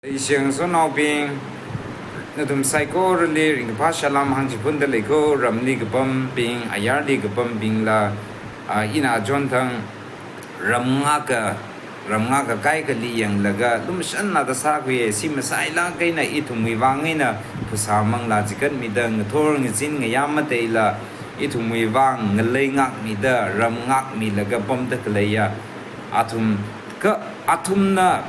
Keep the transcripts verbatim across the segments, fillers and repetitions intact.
Leishiyang ngasotnaobing, nathum saikorali ringkaphā salam hāngchiphunda leiko. Ramli kapambing, ayarli kapambingla, ah, ina achonthang ramngaka, ramngaka kaikhali yanglaga lumashanna da sākhuiya. Chi masailāk eina ithumwui vang eina phasā manglā chigatmida ngathor ngazin ngayā mateila ithumwui vang ngalei ngākmida, ram ngākmilaga pamda khaleiya athum, kha athumna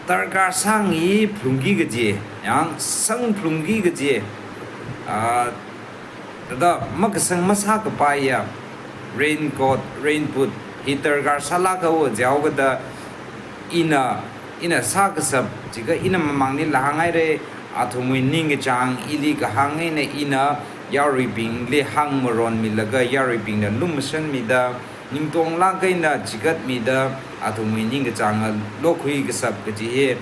darkar sāngai phalungki kaji, yang sangphalungki kaji, ah, thāda makasang masākapaiya raincoat, rainboot hi darkar sālāka o jihaokada ina, ina sākashap, chikha ina mamangli la hānghaira, athumwui ningkachāng ili kahāng eina ina yaruibingli hāngmaronmilaga yaruibingna lumashanmida, ningtonglāk eina chigatmida, athumwui ningkachāng lokhui kashap kaji hi,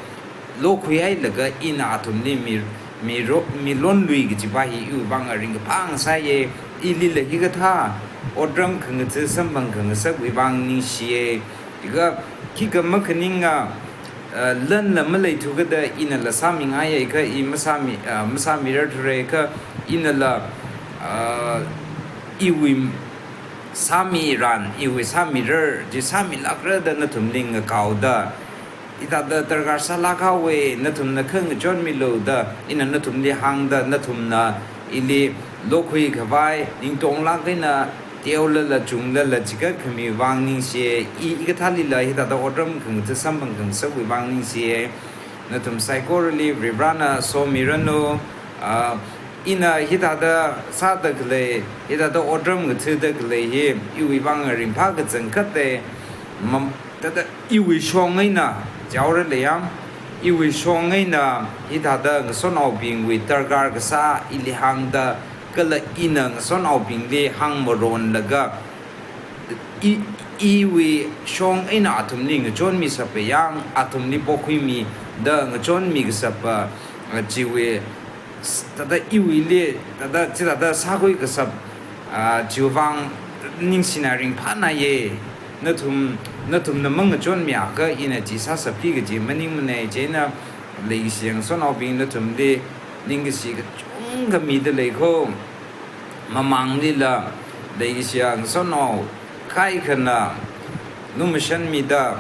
lokhuihailaga ina athumli mi, miro, milonlui kajipa hi iwui vang ringkaphā ngasāya. Ilila hikathā otram khangatha samphang khangasakwui vang ningshiya. Chikha khikha makhaninga, ah, lanla maleithukada inala sāmingaiya, kha i masāmi, ah, masāmirarthura, kha inala, ah, iwui sāmiran, iwui sāmirar chi sāmilākra da nathumli ngakaoda, hithāda darkar sālāk haowa, nathumna kha ngachonmilu da ina nathumli hāngda, nathumna ili lokhui khavai, ningtonglāk eina teolala chunglala chigatkhami vang ningshiya. I, i kathālila hithāda otram khangatha samphang khangasakwui vang ningshiya. Nathum saikorali Varivarana somiranu. Ah, ina hithāda sāda khalei, hithāda otram ngathada khalei hi iwui vang ringphā kachangkhata. Mam, thāda iwui shong eina jihaora lei yang, iwui shong eina hithāda ngasotnaobingwui darkar kasā ili hāngda, kala ina ngasotnaobingli hāngmaronlaga, i, iwui shong eina athumli ngachonmi kashapa yang, athumli pokhuimida ngachonmi kashapa, ah, chiwui, s-, thāda iwuili, thāda chithāda sākhui kashap, ah, chiwui vang ningshina ringphānaya. Nathum, nathumna mangachonmiakha ina chi sāshapki kaji maningmana. Chieina leishiyang ngasotnaobing, nathumli ningkashi kachungkha mida leiko. Mamanglila leishiya ngasotnao kaikhana lumashanmida,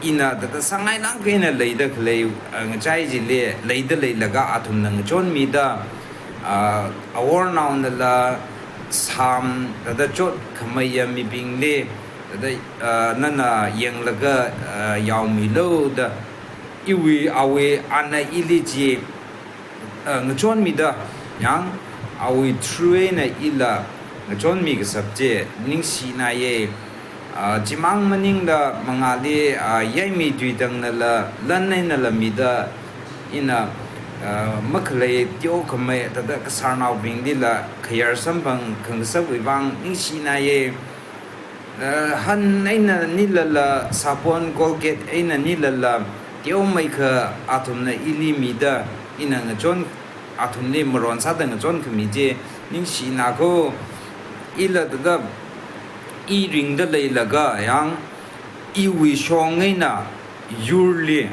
ina thāda sāngailāk eina leida khalei, ah, ngachai chili leida leilaga athumna ngachonmida, ah, awornaonala sam thāda chotkhameiya mibingli thāda, ah, nana yanglaga, ah, yaomilu da, iwui awui ana ili chi, ah, ngachonmida, yang awui through eina ila ngachonmi kashap chi ningshinaya. Ah, chimang maningla mangāli, ah, yaimi tuitangnala lan einala mida, ina, ah, makhalei teokhamei thāda kasarnaobinglila khayar samphang khangasakwui vang ningshinaya. Eh, han eina nilala, sabon Colgate eina nilala, teomeikha athumna ili mida, ina ngachon, athumli maron sāda ngachonkhami chi ningshinako. Ila thāda i ringda leilaga yang, iwui shong eina yurli,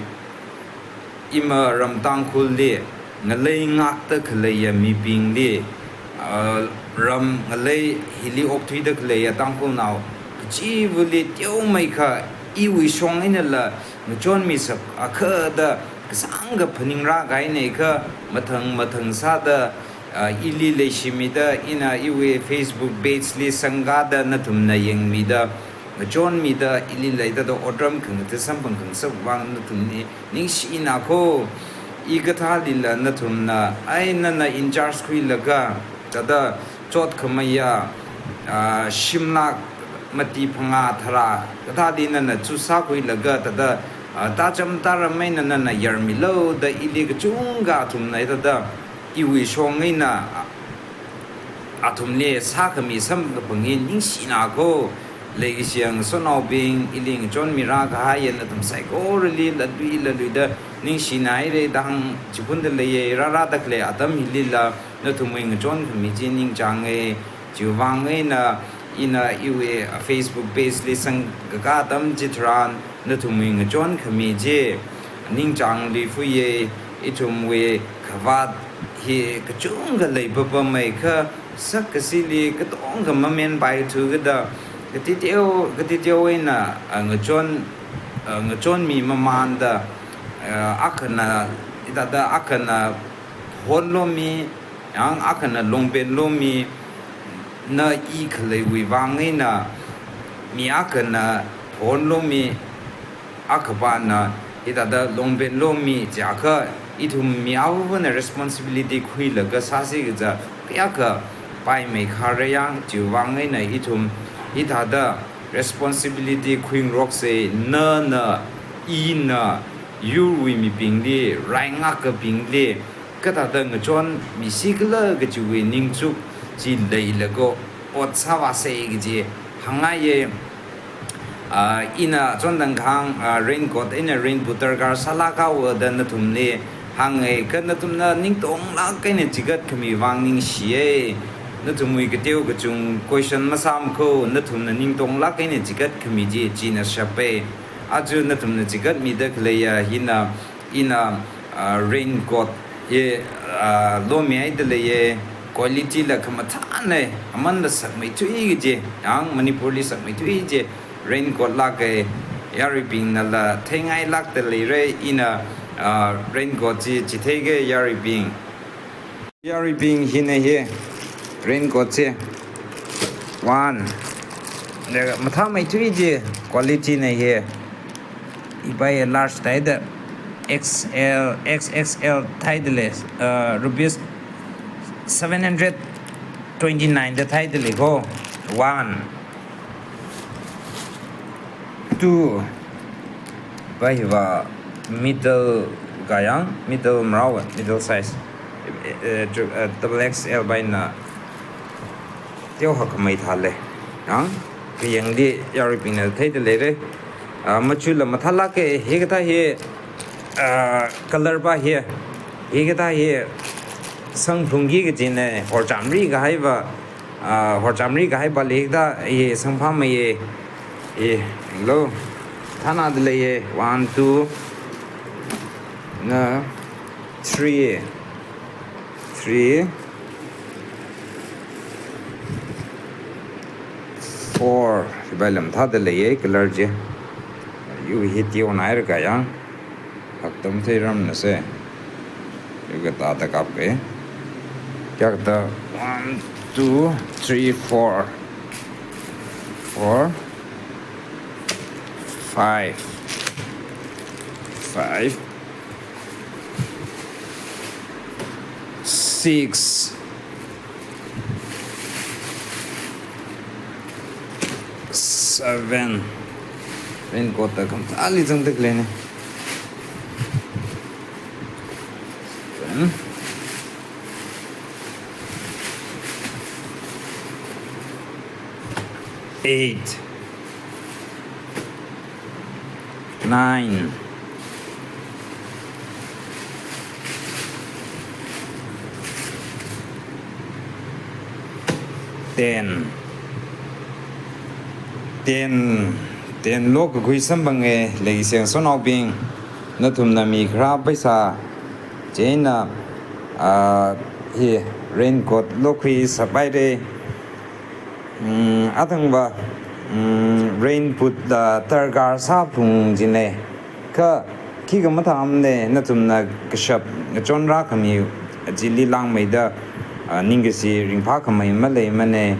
ima ram Tangkhulli ngalei ngākda khaleiya mibingli, ah, ram ngalei hili okthuida khaleiya Tangkhulnao kachivali teomeikha iwui shong einala ngachonmi kashapakha da kasāngkha phaningra kahaina. Kha mathang mathang sāda, ah, ili leishimida, ina iwui Facebook page li sangkāda nathumna yangmida, ngachonmida, ili leida thāda otram khangatha samphang khangasak vang nathumli ningshinako. I kathālila nathumna, ai nana in charge khuilaga, thāda chotkhameiya, ah, shimlak mati phangā tharā kathāli nana chu sākhuilaga, thāda, ah, tacham taram eina nana yarmilu da ili kachungkha athumna thāda iwui shong eina, ah, athumli sākhami samkaphang hi ningshinako. Leishiya ngasotnaobing, ili ngachonmira kahaiya nathum saikorali latluilaluida ningshinaira da hāngchiphunda leiya. Rārada khalei atam hilila nathumwui ngachonkhami chi ningchānga. Chiwui vang eina ina iwui Facebook page li sangkakā atam chitharan nathumwui ngachonkhami chi ningchāngli fuiye, ithumwui khavāt hi kachungkha leipapamei kha, sakkasili katonga mamen paithu kada, katiteo, katiteo eina, ah, ngachon, ah, ngachonmi mamanda, ah, akhana, hithāda akhana phonlo mi, yang akhana longpenlo mi, na i khaleiwui vang eina, mi akhana phonlo mi, akhapana hithāda longpenlo mi jiakha, ithum mi avāvana responsibility khuilaga sāsi kaja, kayākha paimei kharei yang, chiwui vang eina ithum hithāda responsibility khuingaroksei, nana, ina, yurwui mibingli, raingakabingli, kathāda ngachonmisi khala kajiwui ningchuk chi leilaga ot sāvāsei kaji hāngngaiye. Ah, ina chondang khang, ah, raincoat eina rainboot darkar sālāk haowa da nathumli hānge, kha nathumna ningtonglāk eina chigat khami vang ningshiye. Nathumwui kateo kachung question masāmakho, nathumna ningtonglāk eina chigat khami chi, china shape. Aja nathumna chigatmida khaleiya, hina, ina, ah, raincoat hi, ah, lomihaida leiye, quality la khamathāne, amanla sakmeithui kaji, yang Manipurli sakmeithui kaji raincoat lāke, yaruibingnala theingailākda leire, ina, ah, raincoat chi chitheike yaruibing. Yaruibing, hina hi raincoat chi. One. Laga mathāmeithui kaji quality na hi. Ibai large thaida, X L, X X L thaida lei, uh, rupees seven hundred twenty-nine da thaida leiko. One. Two. Bai hiva middle kayang, middle marao, middle size. Eh, eh, tru-, eh, double X L baina teohakmei thāle. Yang, kayangli yaruibingna theida leire. Ah, machula mathālāke, hikathā hi, ah, color ba hi, hikathā hi sangphlungki kajine, horchamri kahai ba, ah, horchamri kahai ba lei hikathā hi sangphāmeiye. Hi, lo, thānada leiye, one, two, na, three, three, four, hibai lam thāda leiye, color chi. Yu hi teonaira kayang. Haktam theiramnase. Yu kathāda kapke. Kayākha, one, two, three, four. Four. Five. Five. Six. Seven. Raincoat ta khamathāli zangda khaleine. Seven. Eight. Nine. Ten. Ten. Ten lokakhui samphange, leiseng sonaobing. Nathumna mi kharā paisa chieina, ah, hi raincoat lokhui sāpaire. Hmm, athangva, hmm, rainboot la darkar sāphalung jine. Kha, khikha mathāmane, nathumna kashap ngachonrākhami, chili langmeida, ah, ningkashi ringphākhamei maleimane.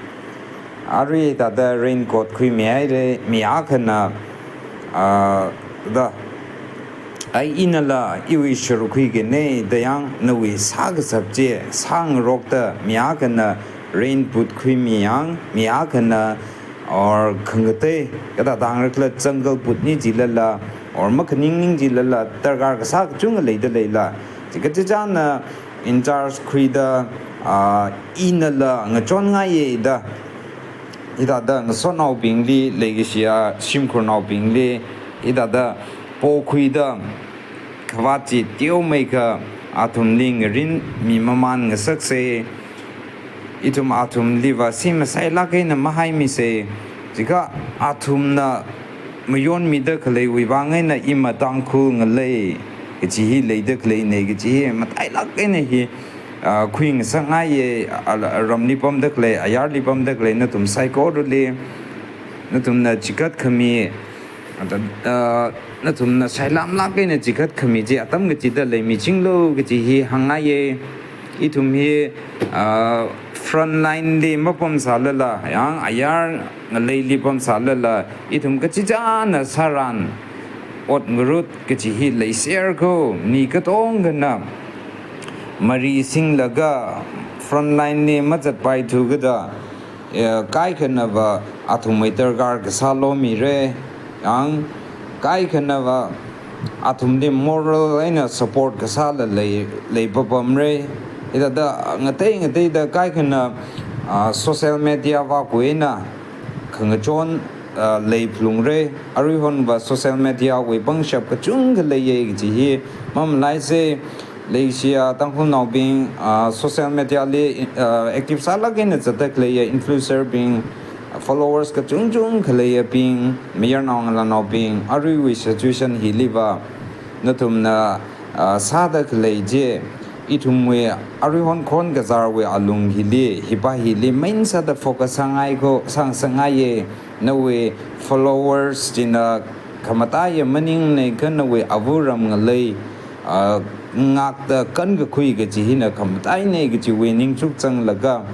Arui thāda raincoat khuimihaire, mi akhana, ah, da, ai inala iwui sharuk khuikane da yang nawui sākashap chi sāngarokta, mi akhana rainboot khuimi yang, mi akhana or khangatei, kathāda hāngra khala jungle boot ni jilala, or makhaningning jilala, darkar kasā kachungkha leida leila. Chi kachichāna in charge khuida, ah, inala ngachonngaiye da. Hithāda ngasonaobingli, leikashiya shimkhurnaobingli, hithāda pokhuida, khavāt chi teomeikha athumli ngarinmi mamān ngasaksei. Ithum athumliva si masailāk eina mahaimisei. Chikha athumna mayonmida khaleiwui vang eina ima Tangkhul ngalei kachi hi leida khaleina kachi hi matailāk eina hi, ah, khuingasakngaiya, ah, ramli pamda khalei, ayarli pamda khalei nathum saikorali, nathumna chikatkhami, ah, nathumna sailamlāk eina chikatkhami chi atam kachida leimichinglu kachi hi hāngngaiya. Ithum hi, ah, front line li mapamsālala, yang ayar ngaleili pamsālala, ithum kachichāna sāran, ot ngarut kachi hi leiser kho, mi katongana mari singlaga front line li mazatpaithu kajida, eh, kaikhanava athumwui darkar kasā lomira, yang kaikhanava athumli moral eina support kasāla lei, leipapamra. Hithāda ngatei ngateida kaikhana, ah, social media vākhui eina khangachon, ah, leiphalungra. Aruihonva social media wui pangshap kachungkha leiya kachi hi mamalaisa. Leishiya Tangkhulnaobing, ah, social media li, ah, active sālāk eina zatda khaleiya influencer bing, followers kachungchung khaleiyabing, mayarnao ngalānaobing, aruiwui situation hiliva nathumna, ah, sāda khalei chi, ithumwui aruihon khon kazārwui alung hili, hipa hili main sāda focus sāngai kho, sāngasakngaiya. Nawui followers china khamataiya maningmana kha nawui āva ram ngalei, ah, ngakta kankakhui kachi hina khamataina kachiwui ningchuk zanglaga,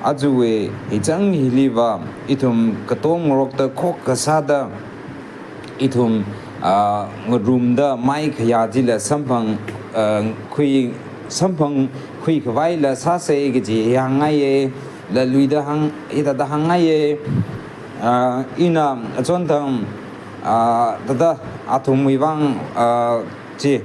ajawui hichang hiliva ithum katom ngarokta khokkha sāda, ithum, ah, ngarumda mai khayā chila samphang, ah, khui, samphangkhui khavaila sāsa kachi hāngngaiya, laluida hāng, hithāda hāngngaiya. Ah, ina achonthang, ah, thāda athumwui vang, ah, chi,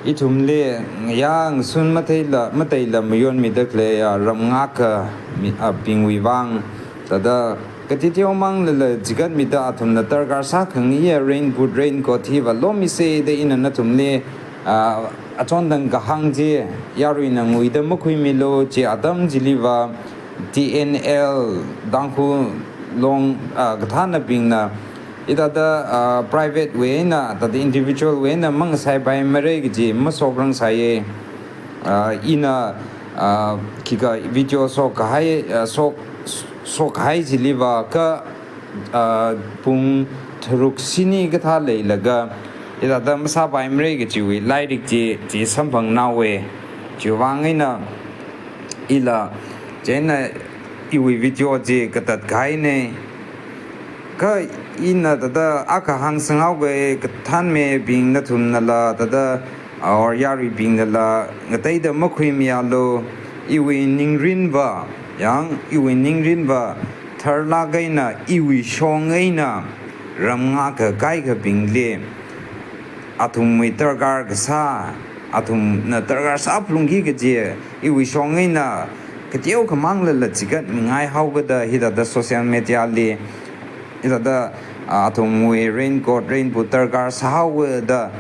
ithumli ngayā ngasun matheila, matheila mayonmida khalei, ah, ramngakami, ah, bingwui vang, thāda katiteomanglala chikatmida athumna darkar sākhangayi raincoat, raincoat hiva lomisa da ina nathumli, ah, achonthang kahāng chi yaruina nguida makhuimilu. Chi atam chiliva T N L Tangkhul Long, ah, kathānabingna hithāda, ah, private wui eina, thāda individual wui eina mangasaipaimara kachi mashokrangsāya. Ah, ina, ah, khikha video shokkahai, ah, shok, shokkahai chiliva kha, ah, pung tharuk shini kathā leilaga, hithāda masāpaimara kachiwui lairik chi, chi samphangnaowa. Chiwui vang eina ila, chieina iwui video chi katatkahaina. Kha ina thāda akha hāngsanghaoga, kathānmibing nathumnala, thāda, or yaruibingnala ngateida makhuimialu. Iwui ningrinva, yang iwui ningrinva tharlāk eina iwui shong eina ramngakha kaikhabingli athumwui darkar kasā, athumna darkar sāphalungki kaji, iwui shong eina kateokhamanglala chikatmingai haokada hithāda social media li, hithāda, ah, athumwui raincoat, rainboot darkar sāhaoda,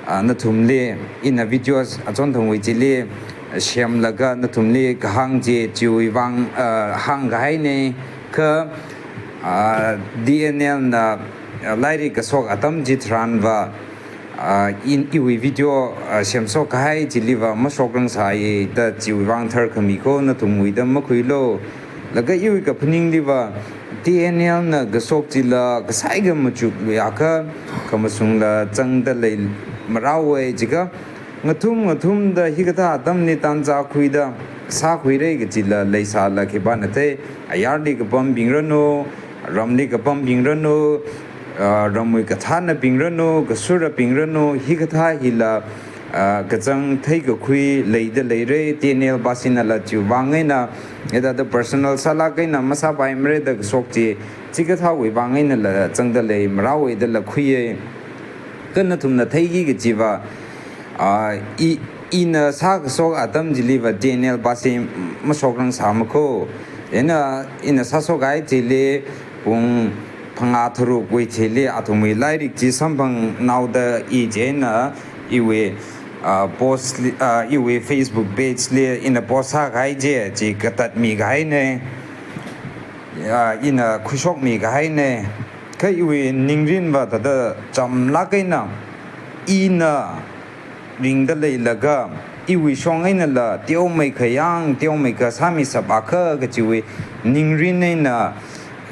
ah, nathumli ina videos achonthangwui chili semlaga nathumli kahāng chi chiwui vang, ah, hāngkahaina. Kha, ah, T N L na, ah, lairik kashok atam chitharanva, ah, in, iwui video, ah, semshokkahai chiliva mashokrangsāya da chiwui vang tharkhami kho, nathumwuida makhuilu. Laga iwui kaphaningliva T N L na kashok chila kasai kamachuk luiakha khamashungla zangda leimaraowa jiakha, ngathum ngathumda hikathā atamli tanzā khuida sākhuira kajila leisāla khipāna thei, ayarli kapambing ranu, ramli kapambing ranu, ah, ramwui kathānabing ranu, kasurabing ranu, hikathā hila, ah, kazang theikakhui leida leira. T N L pasinala chiwui vang eina, hithāda personal sālāk eina masāpaimara da kashok chi, chikathāwui vang einala zangda leimaraowa dala khuiya. Kha nathumna theiki kajiva, ah, i, ina sākashok atam chiliva T N L pasi mashokrangsāma kho. Ina, ina sāshokhai chili pung phangā tharukwui thili athumwui lairik chi samphangnaoda i chieina iwui, ah, post li, ah, iwui Facebook page li ina post sākahai chi, chi katatmikahaina. Ah, ina khuishokmikahaina. Kha iwui ningrinva thāda chamlāk eina, ina ringda leilaga, iwui shong einala teomeikha yang, teomeikha sāmi sāpakha kachiwui ningrin eina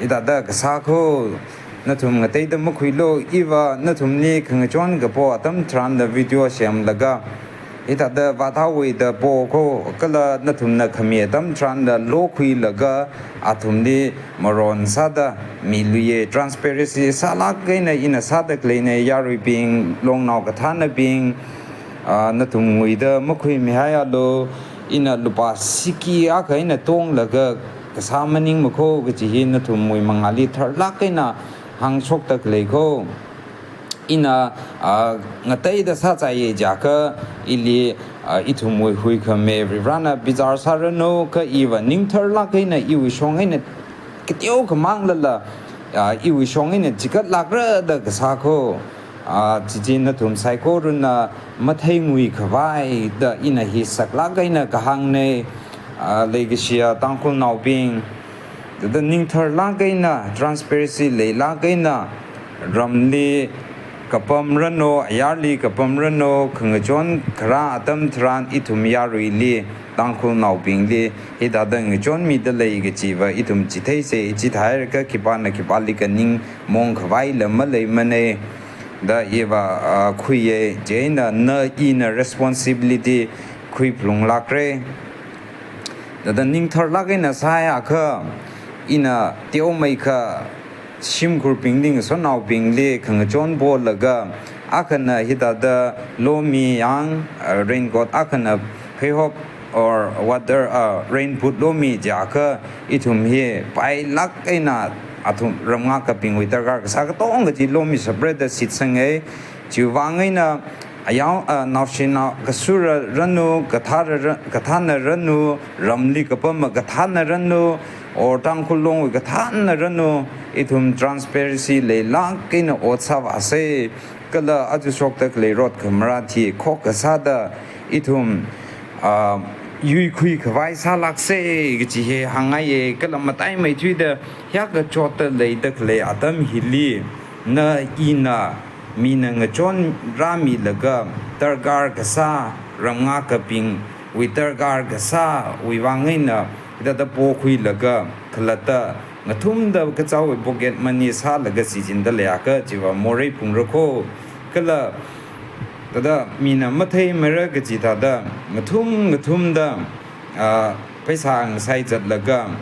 hithāda kasā kho. Nathum ngateida makhuilu, iva nathumli khangachon kapo atam tharanla video semlaga hithāda vāthāwuida po kho, kala nathumna khami atam tharanla lokhuilaga athumli maron sāda miluiye. Transparency sālāk eina ina sāda khaleina, yaruibing, longnao kathānabing, ah, nathum nguida makhuimihaialu. Ina lupā siki akha eina tonglaga kasā maningma kho kachi hi nathumwui mangāli tharlāk eina hāngshokda khalei kho. Ina, ah, ngateida sāchaiye jiakha ili, ah, ithumwui huikhame Varivarana bichar sāranu, kha iva ningtharlāk eina iwui shong eina kateokha manglala, ah, iwui shong eina chigatlākra da kasā kho. Ah, chichi nathum saikorana matheingui khavai da ina hi saklāk eina kahāngna. Ah, leikashiya Tangkhulnaobing, thāda ningtharlāk eina, transparency leilāk eina, ramli kapam ranu, ayarli kapam ranu, khangachon kharā atam tharan ithum yaruili, Tangkhulnaobingli hithāda ngachonmida lei kachiva ithum chitheisa. Chithāhaira kha khipāna khipāli kaningmong khavaila maleimana da iva, ah, khuiya. Chieina na ina responsibility khuiphalunglākra. Thāda ningtharlāk eina sāhaiakha, ina teomeikha shimkhurbingli, ngasotnaobingli khangachon polaga, akhana hithāda lomi yang, uh, raincoat, akhana pheihop or water, uh, rainboot lomi jiakha, ithum hi pailāk eina athum ramngakabingwui darkar kasā katonga chi lomi separate da shitsanga. Chiwuivang eina ayao, ah, naoshinao kasura ranu, kathāra ra-, kathāna ranu, ramli kapama kathāna ranu, or Tangkhul Longwui kathāna ranu, ithum transparency leilāk eina ot sāvāsa. Kala aja shokda khalei rot khamara thi khokkha sāda ithum, ah, yuikhui khavai sālāksa kachi hi hāngngaiya. Kala mataimeithuida hiyākha chotda leida khalei atam hili, na ina mina ngachonrāmilaga darkar kasā, ramngakabingwui darkar kasāwui vang eina hithāda pokhuilaga khalatta ngathumda kachāwui pocket money sālaga shichinda leiakha chiva morei phungra kho. Kala thāda mina matheimeira kachi thāda ngathum ngathumda, ah, pheisā ngasai zatlaga,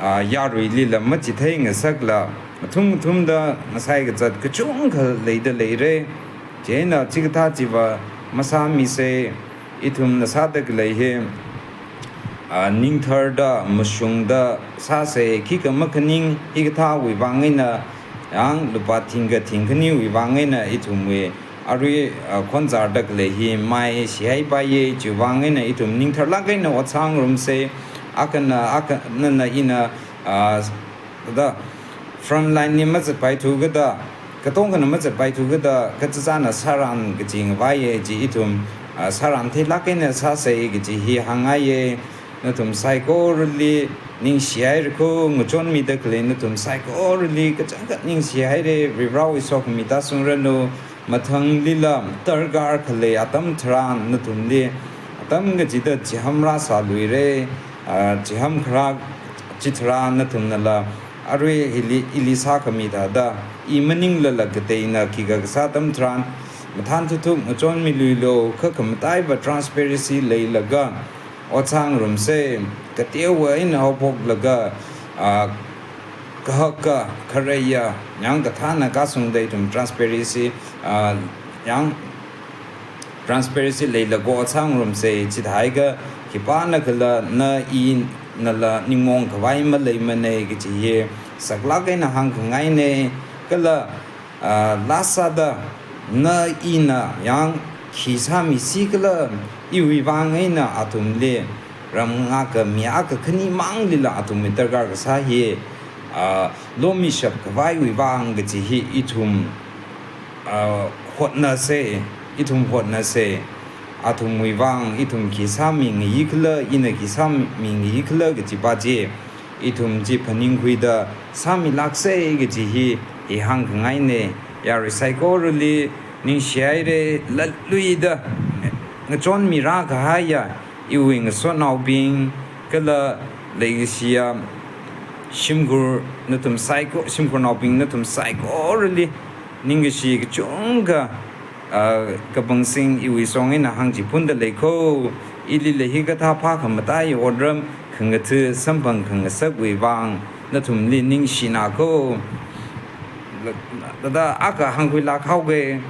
ah, yaruilila machithei ngasakla ngathum ngathumda ngasai kazat kachungkha leida leira. Chieina chikathā chiva masāmisa. Ithumna sāda khalei hi, ah, ningtharda, mashungda sāsa. Khikha makhaning, hikathāwui vang eina, yang lupā thingkha thingkhaniwui vang eina ithumwui arui, ah, khonzarda khalei hi mai shihaipaiya. Chiwuivang eina ithum ningtharlāk eina ot sāngarumsa. Akhana, akhana ina, ah, thāda frontline li mazatpaithu kada, katongkhana mazatpaithu kada, kachāchāna sāran kachi ngavaiya chi ithum, ah, sāran theilāk eina sāsa kachi hi hāngngaiya. Nathum saikorali ningshihaira kho, ngachonmida khalei nathum saikorali kachangkhat ningshihaira. Varivarawui sokhami tāshungranu. Mathanglila darkar khalei atam tharan nathumli atam kachida chiham rāsāluira. Ah, chiham kharā chitharan nathumnala arui hili, ili sākhami thāda, i maninglala kateina khikha kasā atam tharan mathān thuthuk ngachonmiluilu. Kha khamataiva transparency leilaga ot sāngarumsa. Kateowa eina haophoklaga, ah, kahaka, khareiya, yang kathāna kashungda ithum transparency, ah, yang transparency leilaga ot sāngarumsa. Chithāhaiakha khipāna khala na inala ningmong khavai maleimana kachi hi saklāk eina hāngkhangaina. Kala, ah, last sāda na ina yang khi sāmisi khala, iwui vang eina athumli ramngakami akha khani manglila athumwui darkar kasā hi, ah, lomishap khavaiwui vang kachi hi ithum, ah, hotnasa, ithum hotnasa. Athumwui vang ithum khi sāmingayi khala, ina khi sāmingayi khala kachi pa chi ithum chi phaningkhuida sāmilāksa kachi hi i hāngkhangaina. Yarui saikorali, Ningshihaira, latluida ngachonmi rākahaiya iwui ngasotnaobing, kala leikashiya shimkhur nathum saiko, shimkhurnaobing nathum saikorali ningkashi kachungkha, ah, kapangsing iwui song eina hāngchiphunda leiko. Ilila hikathā phākhamataiya otram khangatha samphang khangasakwui vang nathumli ningshina ko. Thāda akha hāngkhuilāk haoga,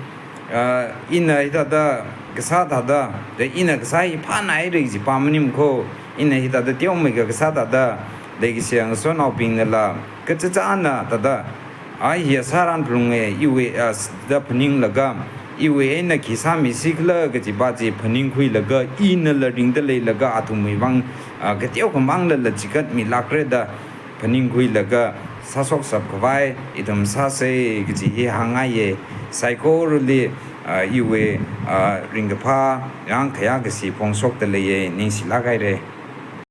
ah, ina hithāda kasā thāda, da ina kasā hi phānāhaira kaji pā maning ko, ina hithāda teomeikha kasā thāda, leikashiya ngasotnaobingnala kachichāna thāda, ai hi sāran phalunga, iwui, ah, s-, da phaninglaga, iwui eina khi sāmisi khala kaji pā chi phaningkhuilaga, inala ringda leilaga athumwui vang, ah, kateokha manglala chikatmilākra da phaningkhuilaga sāshokshap khavai ithum sāsa kaji hi hāngngaiya. Saikorali, ah, iwui, ah, ringkaphā, yangkhayā kashi phongshokda leiya, ningshilāk haira.